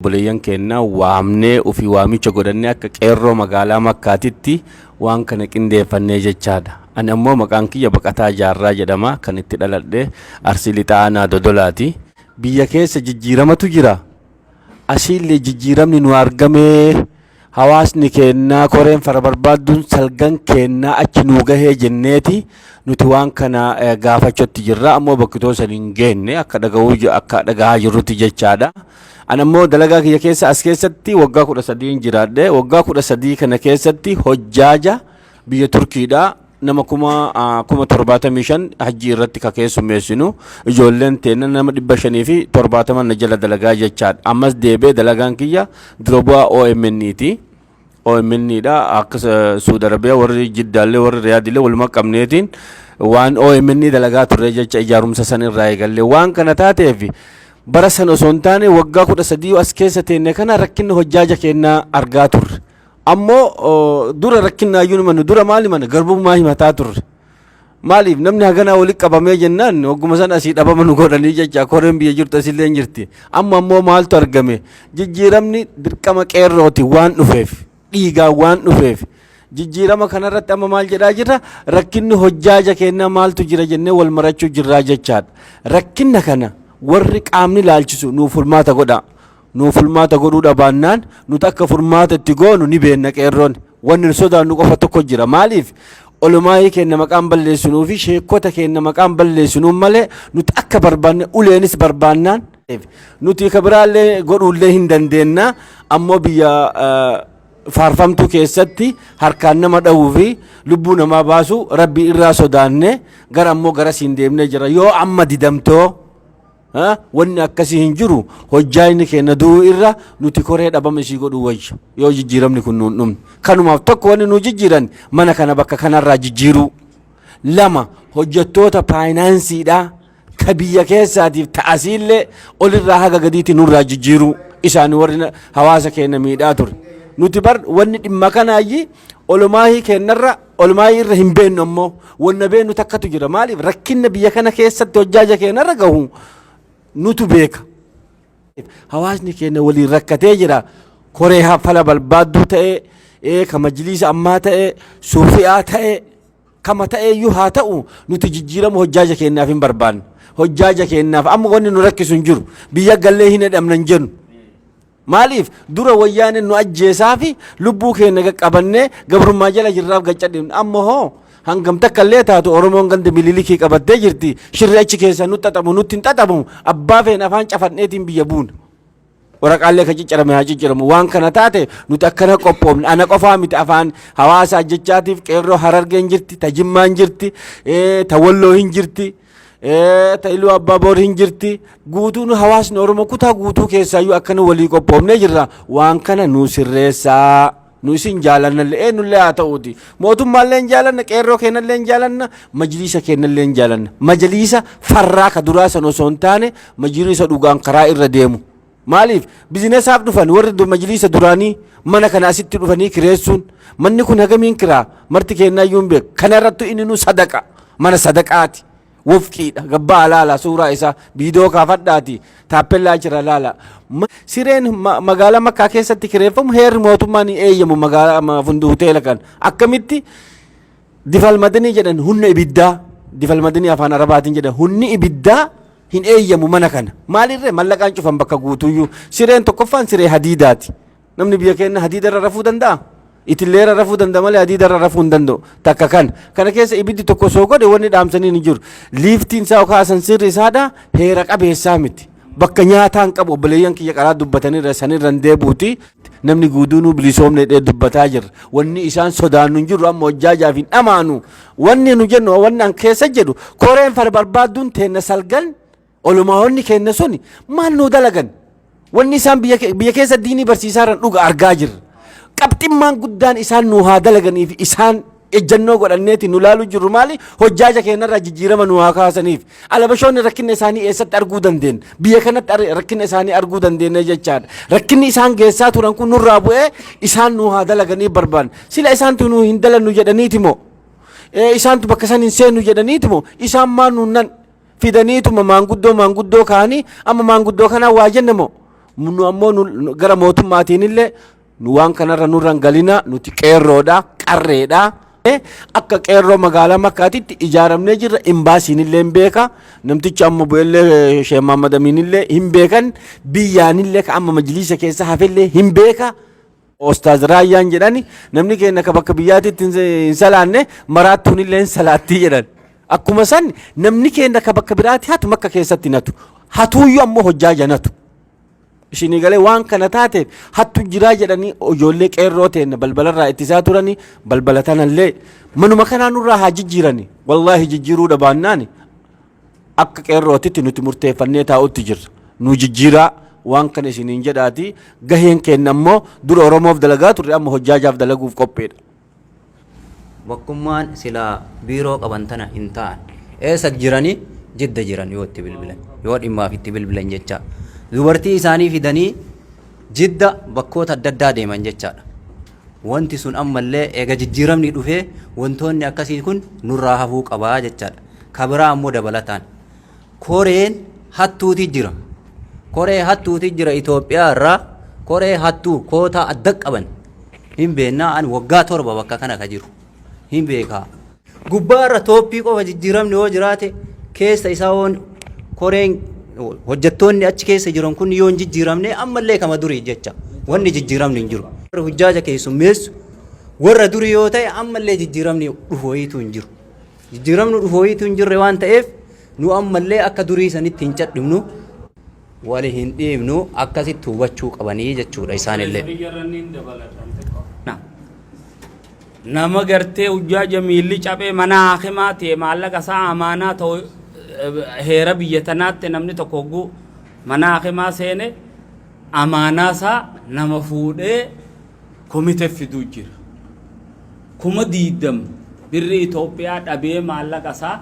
Obboleeyyan keenya waamnee ofii waamicha godhannee akka qeerroo magaalaa Makkaatitti waan kana qindeeffannee jechaadha. Ani ammoo maqaan kiyya Baqataa Jaarraa jedhama. Kan itti dhaladhe Arsii Lixaa Aanaa Dodolaati. Biyya keessa jijjiiramatu jira. Asiillee jijjiiramni nu argamee hawaasni keennaa koreen fara barbaadduun salgan keennaa achi nuu gahee jenneeti nuti waan kana gaafachuutti jirra. Ammoo bakkitoo san hin geenne akka dhaga'uu akka dhagahaa jirrutti jechaadha. Ani ammoo dalagaa kiyya keessa as keessatti waggaa 13 jiraadhe. Waggaa 13 kana keessatti hojjaaja biyya Turkiidha. Nama 75,000 hajjii irratti ka keessummeessinu ijoolleen teenna nama 570 na jala dalagaa jechaadha. Ammas deebi'ee dalagaan kiyya dura bu'aa OMN ti. OMN dha akka Suudi Arabiyaa warri Jiddaallee warri Riyaadillee walumaa qabneetiin waan OMN dalagaa turre jecha ijaarumsa san irraa eegallee waan kana taateef bara san osoo hin taane waggaa 13 as keessa teenne kana rakkinni hojjaaja kennaa argaa turre. Ammoo dura rakkinnaayyuu himannu dura maal himanna garbummaa himataa turre. Maaliif namni haganaa walitti qabamee jennaan hogguma san asii dhabama nu godhanii jecha koreen biyya jirtu asillee hin jirti. Amma ammoo maaltu argame jijjiiramni dirqama qeerrooti waan dhufeef dhiigaan waan dhufeef jijjiirama kanarratti amma maal jedhaa jirra rakkinni hojjaaja kennaa maaltu jira jennee wal marachuu jirraa jechaadha. Rakkinna kana warri qaamni laalchisu nuuf furmaata godha. Nuuf furmaata godhuu dhabaannaan nuti akka furmaata itti goonu ni beenna qeerroon. Wanni nu sodaannu qofa tokko jira. Maaliif? Olumaayii keenya maqaan balleessinuu fi sheekota keenya maqaan balleessinuu malee nuti akka barbaanne uleenis barbaannaan nuti ka biraallee godhuullee hin dandeenna ammoo biyya faarfamtuu keessatti harkaan nama dha'uu fi lubbuu namaa baasu rabbii irraa sodaanne gara ammoo gara siin deemnee jira yoo amma didamtoo wanni akkasii hin jiru hojjaayni keenya du'uu irra nuti koree dhabama isii godhuu wayya yoo jijjiiramni kun nuun dhumne kanumaaf tokko wanni nu jijjiiran mana kana bakka kanarraa jijjiiruu lama hojjettoota faayinaansiidha ka biyya keessaatiif ta'asiillee olirraa haga gadiitti nurraa jijjiiruu isaan warri hawaasa keenya miidhaa ture nuti bar wanni dhimma kanaayyi olumaahii keenyarra olmaayii irra hin beennu ammoo wanna beennu takkatu jira maaliif rakkinna biyya kana keessatti hojjaaja keenyarra gahu nutu beeka. Hawaasni keenya waliin rakkatee jira koree fala barbaadduu ta'ee ka majliisa ammaa ta'ee suufi'aa ta'ee kama ta'eeyyuu haa ta'u nuti jijjiirama hojjaaja keenyaaf hin barbaannu. Hojjaaja keenyaaf amma wanni nu rakkisu hin jiru biyya gallee hin hidhamna hin jennu. Maaliif dura wayyaaneen nu ajjeesaa fi lubbuu keenya qaqqabannee gabrummaa jala jirraaf gaccadhimne amma hoo hangam takka illee taatu Oromoon ganda mililikii qabattee jirti shirri achi keessa nu xaxamu nutti hin xaxamu abbaa feene afaan cafadheetiin biyya buuna. Waraqaalee ka ciccarame haa cicciramu waan kana taate nuti akkana qophoofne ana qofaa miti afaan hawaasa jechaatiif qeerroo Harargeen jirti ta Jimmaan jirti ta Walloo hin jirti. Ta Iluu Abbaa Boor hin jirti. Guutuun hawaasni Oromoo kutaa guutuu keessaayyuu akkana walii qophoofnee jirra. Waan kana nu sirreessaa. Nu isin jaalannallee eenyullee haa ta'uuti. Mootummaallee hin jaalanna, qeerroo keenyallee hin jaalanna, majliisa keenyallee hin jaalanna. Majliisa farraa ka duraa san osoo hin taane majliisa dhugaan karaa irra deemu. Maaliif bizinesaaf dhufan warri majliisa duraanii mana kana asitti dhufanii kireessuun manni kun hagamiin kiraa marti kennaayyuu hin beeku. Kana irrattu inni nu sadaqa mana sadaqaati. Wofqiidha gabbaa laala suuraa isaa viidiyoo kaafadhaati taappellaa jira laala. Sireen magaalaa Makkaa keessatti kireeffamu heerri mootummaan hin eeyyamu magaalaa hoteela kan akkamitti difalmadanii jedhan humna ibiddaa difalmadanii afaan arabaatiin jedhan humni ibiddaa hin eeyyamu mana kana maalirree mallaqaan cufan bakka guutuyyuu sireen tokkoffaan siree hadiidaati namni biyya keenya hadiidarra rafuu danda'a itilleerra rafuu danda'a malee hadiidarra rafuu hin danda'u takka kana kana keessa ibiddi tokko osoo godhe wanni dhaamsanii hin jiru liiftiin isaa yookaan asansirri isaadha heera qabeessaa miti bakka nyaataa hin qabu obboleeyyan kiyya karaa dubbatanirra sanirra hin deebuuti namni guutuunuu bilisoomne dhee dubbataa jirra wanni isaan sodaannu hin jiru amma hojjaajaaf hin dhamaanu wanni nu jennu wanni an keessa jedhu koreen fara barbaadduun teenna salgan olumaa'onni keenya suni maal nuu dalagan wanni isaan biyya keessa diinii barsiisaa jiran dhuga argaa jirra qabximmaan guddaan isaan nuu haa dalaganiif isaan ejjannoo godhanneeti nu laaluu jirru maali hojjaaja keenyarraa jijjiirama nu haa kaasaniif alabashoonni rakkina isaanii eessatti arguu dandeenya biyya kanatti rakkina isaanii arguu dandeenya jechaadha rakkinni isaan geessaa turan kun nurraa bu'ee isaan nu haa dalaganiif barbaanna sila isaantu nu hin dalannu jedhaniiti moo isaantu bakka san hin seennu jedhaniiti moo isaan maal nuun nan fidaniituma maanguddoo maanguddoo kaanii amma maanguddoo kanaa waa jenna moo Nu ammoo gara mootummaatiin illee nu waan kanarra nurra hin galina, nuti qeerroodha, qarreedha. Akka qeerroo magaalaa Makkaatitti ijaaramnee jirra. Imbaasiin illee hin beeka. Namtichi amma bu'ellee Sheekh Muhammad Amiin illee hin beekan. Biyyaan illee ka amma majliisa keessa hafellee hin beeka. Ostaaz Raayyaan jedhani namni keenya ka bakka biyyaatitti hin salaanne maraattuun illee hin salaattii jedhan. Akkuma san namni keenya ka bakka biraatti hatu Makka keessatti natu. Hatuuyyuu ammoo hojjaa janatu. Isinii galee? Waan kana taateef hattu jiraa jedhanii ijoollee qeerroo teenna balbalarraa ittisaa turanii, balbala tanallee manuma kanaa nurraa haa jijjiirani. Wallaahi, jijjiiruu dhabaannaani akka qeerrootitti nuti murteeffannee taa'utti jirra. Nu jijjiiraa waan kana isiniin jedhaati. Gaheen keenya ammoo dura Oromoof dalagaa turre, amma hojjaajaaf dalaguuf qopheedha. Bakkummaan silaa biiroo qaban tana hin ta'an. Eessa jiranii? Jidda jiran yoo itti bilbilan. Yoo dhimmaaf itti bilbilan jecha. Dubartii isaanii fidanii Jidda bakkoota adda addaa deeman jechaadha. Wanti sun ammallee eega jijjiiramni dhufee wantoonni akkasii kun nurraa hafuu qabaa jechaadha. Ka biraa ammoo dabalataan. Koreen hattuuti jira. Koree hattuuti jira Itoophiyaa irraa, koree hattuu kootaa adda qaban hin beennaa. Ani waggaa 7 bakka kana ka jiru hin beekaa. Gubbaa irra tooppii qofa jijjiiramni yoo jiraate, keessa isaa woon koreen hojjettoonni achi keessa jiran kun yoo hin jijjiiramne, ammallee kama durii jecha, wanni jijjiiramni hin jiru. Warra hujjaaja keessummeessu warra durii yoo ta'e, ammallee jijjiiramni dhufu wayiitu hin jiru. Jijjiiramni dhufu wayiitu hin jirre waan ta'eef, nu ammallee akka durii sanitti hin cadhibnu, wali hin dhiibnu, akkasitti hubachuu qabanii jechuudha isaanillee. Nama gartee hujjaaja miilli caphee mana haakimaa ta'e, maallaqa isaa amaanaa ta'u, heera biyya tanaatti namni tokko hogguu mana haakimaa seene amaanaa isaa nama fuudhee komite fiduu jira. 20,000 birri Itoophiyaa dhabee maallaqa isaa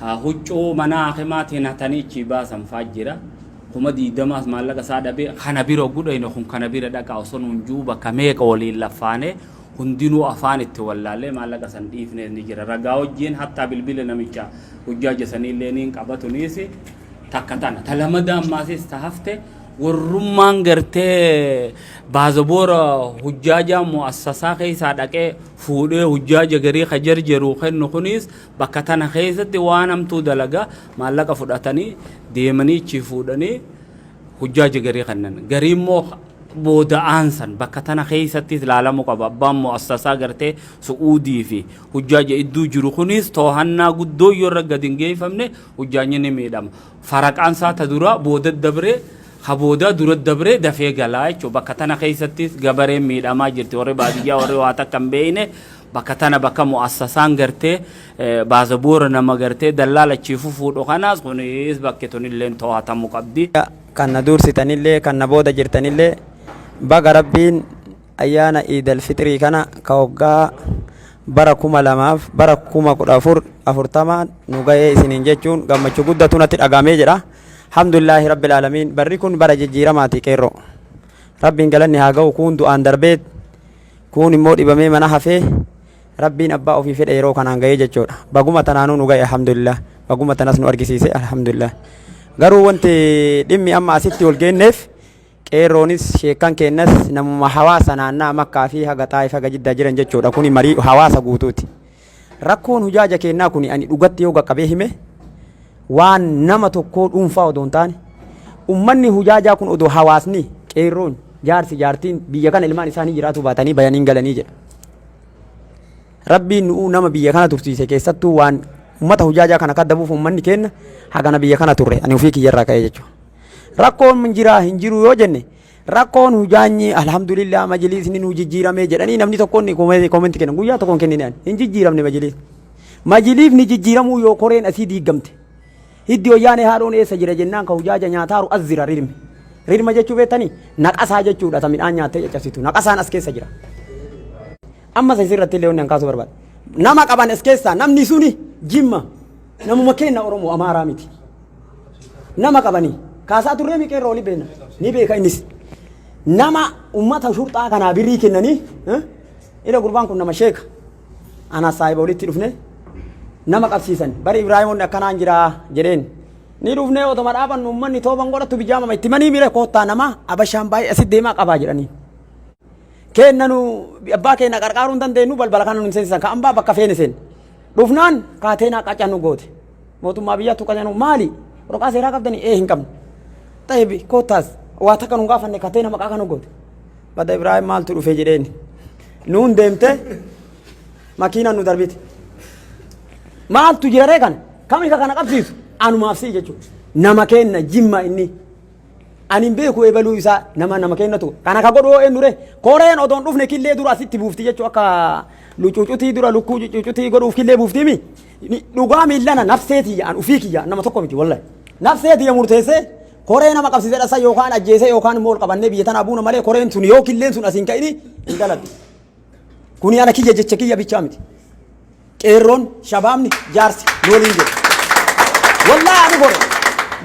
haa huccuu mana haakimaatiin hatanii ichi baasan faa jira. 20,000s maallaqa isaa dhabee kana bira gudhayne kun kana bira dhaqa osoo nuun juu bakka meeqa waliin laffaane, hundinuu afaan itti wallaallee maallaqa san dhiifnees ni jira. Ragaa wajjiin hattaa bilbila namicha hujjaaja saniillee niin qabatuniis takka tana. Ta lamada ammaasis ta hafte, warrummaan gartee baazaboora hujjaajaa mu'assasaa keessaa dhaqee fuudhee hujjaaja garii ka jarjaruu kennu kunis bakka tana keessatti waan hamtuu dalaga. Maallaqa fudhatanii deemanii ichi fuudhanii hujjaaja garii kennan, garii immoo booda aansan. Bakka tana keessattis ilaalamuu qaba. Abbaan mu'assasaa gartee Su'uudii fi hujjaaja idduu jiru kunis toohannaa guddoo yoo irra gadi hin geeffamne, hujjaajni ni miidhama. Faraqaan isaa ta duraa booda dabree, ka boodaa dura dabree dafee galaa jechuudha. Bakka tana keessattis gabareen miidhamaa jirti. Warri baadiyyaa, warri waa takka hin beekne, bakka tana bakka mu'assasaan gartee baazaboora nama gartee dallaala achii fufuudhu kanaas kunis bakki tunillee to'atamuu qabdi. Kan na dursitanillee, kan na booda jirtanillee, baga Rabbiin ayyaana Iidal Fixrii kana ka waggaa bara 2000f bara 1440 nu ga'ee isiniin jechuun gammachuu guddatu natti dhagaamee jedha. Alhamdulillaahi Rabbil Aalamiin. Barri kun bara jijjiiramaati, qeerroo. Rabbiin galanni haa ga'u. Kuun du'aan darbeet, kuun immoo dhibamee mana hafee, Rabbiin abbaa ofii fedhe yeroo kanaan ga'ee jechuudha. Baguma tanaanuu nu ga'e, alhamdulillah. Baguma tanas nu argisiise, alhamdulillah. Garuu wanti dhimmi amma asitti ol geenneef, qeerroonis sheekkan keennas namuma hawaasa naannaa Makkaa fi haga Xaayif haga Jiddaa jiran jechuudha. Kuni marii hawaasa guutuuti. Rakkoon hujaaja keennaa kuni ani dhugatti yoo qaqqabee hime, waan nama tokkoo dhuunfaa odoo hin taane, ummanni hujaajaa kun odoo hawaasni, qeerroon, jaarsi, jaartiin biyya kana ilmaan isaanii jiraatu baatanii bayaniin galanii jedha. Rabbiin nu'uu nama biyya kana tursiise, keessattuu waan ummata hujaajaa kana kaddabuuf ummanni keenna hagana biyya kana turre, ani ofii kiyyarraa ka'ee jechuudha. Rakkoon jiraa hin jiru yoo jenne, rakkoon hujaanyi alhamdulillah majliisni nu jijjiiramee jedhanii namni tokkoon koomenti kennan guyyaa tokkoon kennine, ani hin jijjiiramne majliisni. Majliifni jijjiiramuu yoo koreen asii diigamte. Hiddi wayyaanee haadhoon eessa jira jennaan, ka hujaaja nyaataaru as jira rirmi. Rirma jechuu beektanii? Naqasaa jechuudha, ta midhaan nyaattee caccabsitu. Naqasaan as keessa jira. Amma isa irratti illee wanni an kaasuu barbaada. Nama qaban as keessaa, namni suni Jimma, namuma keenya Oromoo, Amaaraa miti. Nama qabanii kaasaa turree mi qeerroo ni beekna, ni beeka innis. Nama ummata shurxaa kanaa birrii kennanii, ila gurbaan kun nama sheeka. Ana saahiba walitti dhufne, nama qabsiisan. Bari Ibraahimoonni akkanaan jira jedheen. Ni dhufnee otoma dhaabannu uummanni tooban godhatu bijaamama itti manii mire koottaa namaa abashaan baay'ee asitti deemaa qabaa jedhanii. Keenna nu abbaa keenya qarqaaruu hin dandeenyu balbala kana nu hin seensisan ka ambaa bakka feene seen. Dhufnaan kaateenaa qacannu goote. Mootummaa biyyaattu qacannu maali? Waraqaa seeraa qabdanii ee hin qabnu. Xayyibi koottaas waa takka nu gaafanne kateena maqaa kana goote. Bada Ibraahim maaltu dhufe jedheen. Nuun deemte makiinaan nu darbite. Maaltu jira ree kana? Kami ka kana qabsiisu? Anumaaf sii jechuudha. Nama kenna jimma inni. Ani hin beeku ebaluu isaa nama nama kennatu. Kana ka godhu hoo eenyu ree? Koreen odoon dhufne killee dura asitti buufti jechuudha akka lucuucutii dura lukkuu cucuucutii godhuuf killee buuftiimi. Dhugaa miillana nafsee tiyya an ufii kiyya nama tokko miti wallahi. Nafsee tiyya murteessee koree nama qabsiisee dhasa yookaan ajjeesee yookaan immoo ol qabannee biyya tanaa buuna malee koreen sun yoo killeen sun asiin ka'ini hin galadhu. Kuni ana kiyya jecha kiyya bichaa miti. Qeerroon, shabaabni, jaarsi nu waliin jiru. Wallaahi ani gore.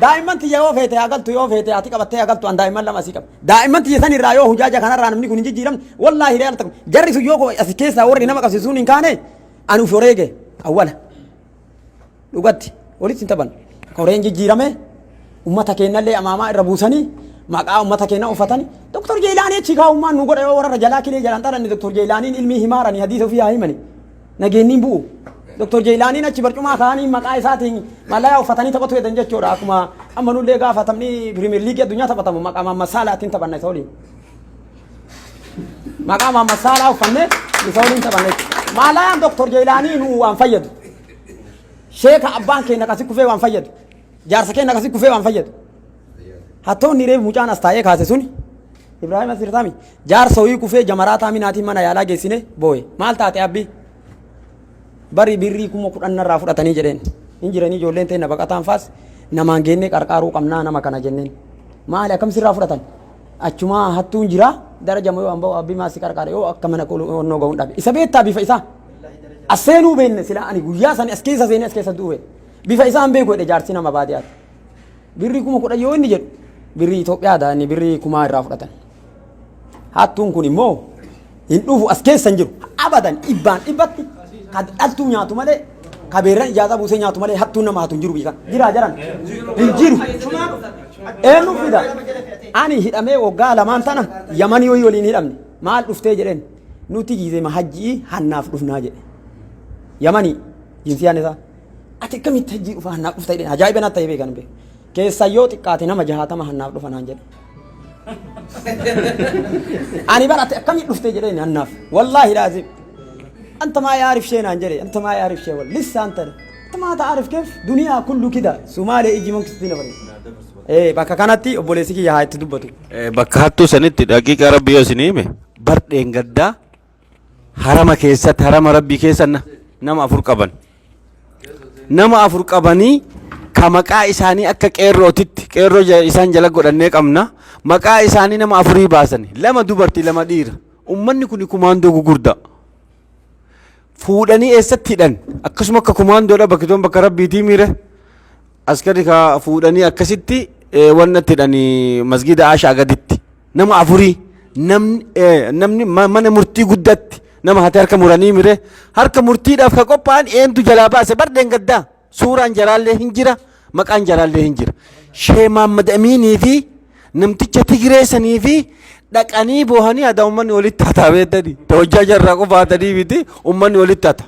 Daa'imman tiyya yoo feete haa galtu yoo feete ati qabattee haa galtu an daa'imman lama asii qaba. Daa'imman tiyya san irraa yoo hujaaja kanarraa namni kun hin jijjiiramne wallaahi real takka. Jarri sun yoo asi keessaa warri nama qabsiisuun hin kaane ani uf wareege awwala. Dhugatti walitti hin taphan. Koreen jijjiirame ummata keenyallee amaamaa irra buusanii maqaa ummata keenyaa uffatanii Dr. Jeelaanii achi kaa'ummaan nu godha yoo warra jalaa kilee jalaan xaranne Dr. Jeelaaniin ilmii himaaranii hadiisa ofii haa himani. Nageenniin bu'u. Dr. Jeelaaniin achi barcumaa kaa'anii maqaa isaatiin malayaa uffatanii taphatu jedhan jechuudha. Akkuma amma nullee gaafa taphni pirimeer liigii addunyaa taphatamu maqaa Maamma Saalaatiin taphanna isa waliin. Maqaa Maamma Saalaa uffannee isa waliin taphanna jechuudha. Malayaan Dr. Jeelaanii nu waan fayyadu. Sheeka abbaan keenya akkasi kufee waan fayyadu. Jaarsa keenya akkasi kufee waan fayyadu. Hattoonni reefu mucaan as taa'ee kaase suni Ibraahim as jirtaami. Jaarsa wayii kufee jamaraataa minaatiin mana yaalaa geessine booye. Maal taate abbi? Bari birrii 10,000 narraa fudhatanii jedheen. Hin jiranii ijoolleen teenna baqataan faas namaan geennee qarqaaruu qabnaa nama kana jenneen. Maali akkam sirraa fudhatan? Achumaa hattuun jira daraja yoo amba'u abbi maal si qarqaara yoo akka mana onnoo ga'uun dhabe. Isa beektaa bifa isaa? As seenuu beekne sila ani guyyaa sani as keessa seenee as keessa du'e. Bifa isaa hin beeku jedhe jaarsi nama baadiyaati. Birrii 10,000 yoo inni jedhu birrii Itoophiyaadha inni birrii kumaa irraa fudhatan. Hattuun kun immoo hin dhufu as keessa hin jiru. Abadan dhibbaan dhibbatti kan dhaltuu nyaatu malee ka beerran ijaaza buusee nyaatu malee hattuun nama hatu hin jiru biyya kana. Jiraa jaran hin jiru. Eenyu fida? Ani hidhamee waggaa lamaan tana Yamanii wayii waliin hidhamne. Maal dhuftee jedheen nuti giizema hajjii hannaaf dhufnaa jedhe. Yamanii jinsiyaan isaa. Ati akkamitti hajjii dhufa hannaaf dhufta jedheen ajaa'iba natti ta'e beekan beeku. Keessaa yoo xiqqaate nama 60 hannaaf dhufa naan jedhe. Ani bara ati akkamitti dhufte jedheen hannaaf. Wallaahi laazim. Anta maa yaarif shee naan jedhe anta maa yaarif shee wal lissa anta anta maa ta'arif keef duniyaa kullu kida Sumaalee iji monkisitti na bareeda. Eh bakka kanatti obboleessi kiyya haa itti dubbatu. Bakka hattuu sanitti daqiiqaa rabbi yoo isin hime bar dheengaddaa harama keessatti harama rabbii keessa nama afur qaban. Nama afur qabanii ka maqaa isaanii akka qeerrootitti qeerroo isaan jala godhannee qabna. Maqaa isaanii nama afurii baasani. Lama dubartii lama dhiira. Ummanni kun kumaandoo gugurdaa. Fuudhanii eessatti hidhan? Akkasuma akka kumaandoodha bakki toon bakka rabbiitii miire. Askari ka fuudhanii akkasitti wanna itti hidhanii masgiida Aashaa gaditti. Nama afurii namni namni mana murtii guddatti nama hate harka muranii mire harka murtiidhaaf ka qophaa'an eentu jalaa baase bar dheengaddaa suuraan jaraallee hin jira maqaan jaraallee hin jira. Shee Maammad Amiinii fi namticha Tigiree sanii fi dhaqanii boohanii aadaa uummanni walitti hataa beektanii hojjaa jarraa qofa hatanii miti uummanni walitti hata.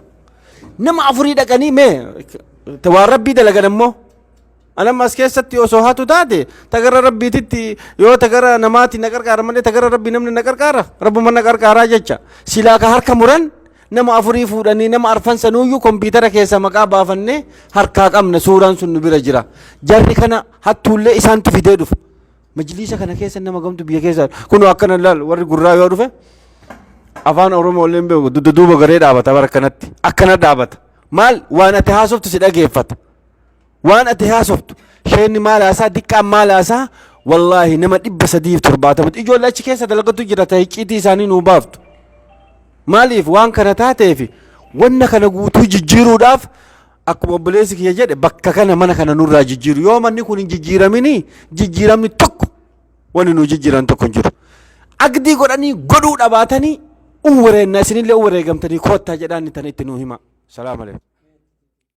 Nama afurii dhaqanii mee waan rabbii dalagan ammoo Anam as keessatti osoo hatu taate tagara rabbiititti yoo tagara namaati na qarqaara malee tagara rabbii namni na qarqaara rabbuma na qarqaaraa jecha silaa ka harka muran nama afurii fuudhanii nama arfan sanuuyyuu kompiitara keessa maqaa baafannee harkaa qabna suuraan sun nu bira jira jarri kana hattuullee isaantu fidee dhufa majliisa kana keessa nama gamtu biyya keessa kunoo akkana laal warri gurraa yoo dhufe afaan oromoo illee hin beeku dugda duuba garee dhaabata bara akkanatti akkana dhaabata maal waan ati haasoftu si dhageeffata Waan ati haasoftu sheenni maal haasaa diqqaan maal haasaa wallaahi nama 370 ijoollee achi keessa dalagatu jira ta'e icciitii isaanii nuu baaftu. Maaliif waan kana taateef wanna kana guutuu jijjiiruudhaaf akkuma obboleessi kiyya jedhe bakka kana mana kana nurraa jijjiiru yoo manni kun hin jijjiiramini jijjiiramni tokko wanni nuu jijjiiran tokko hin jiru. Agdii godhanii godhuu dhabaatanii uwwareenna isinillee uwwareegamtanii koottaa jedhaan tan itti nuu hima. Salaam alaikum.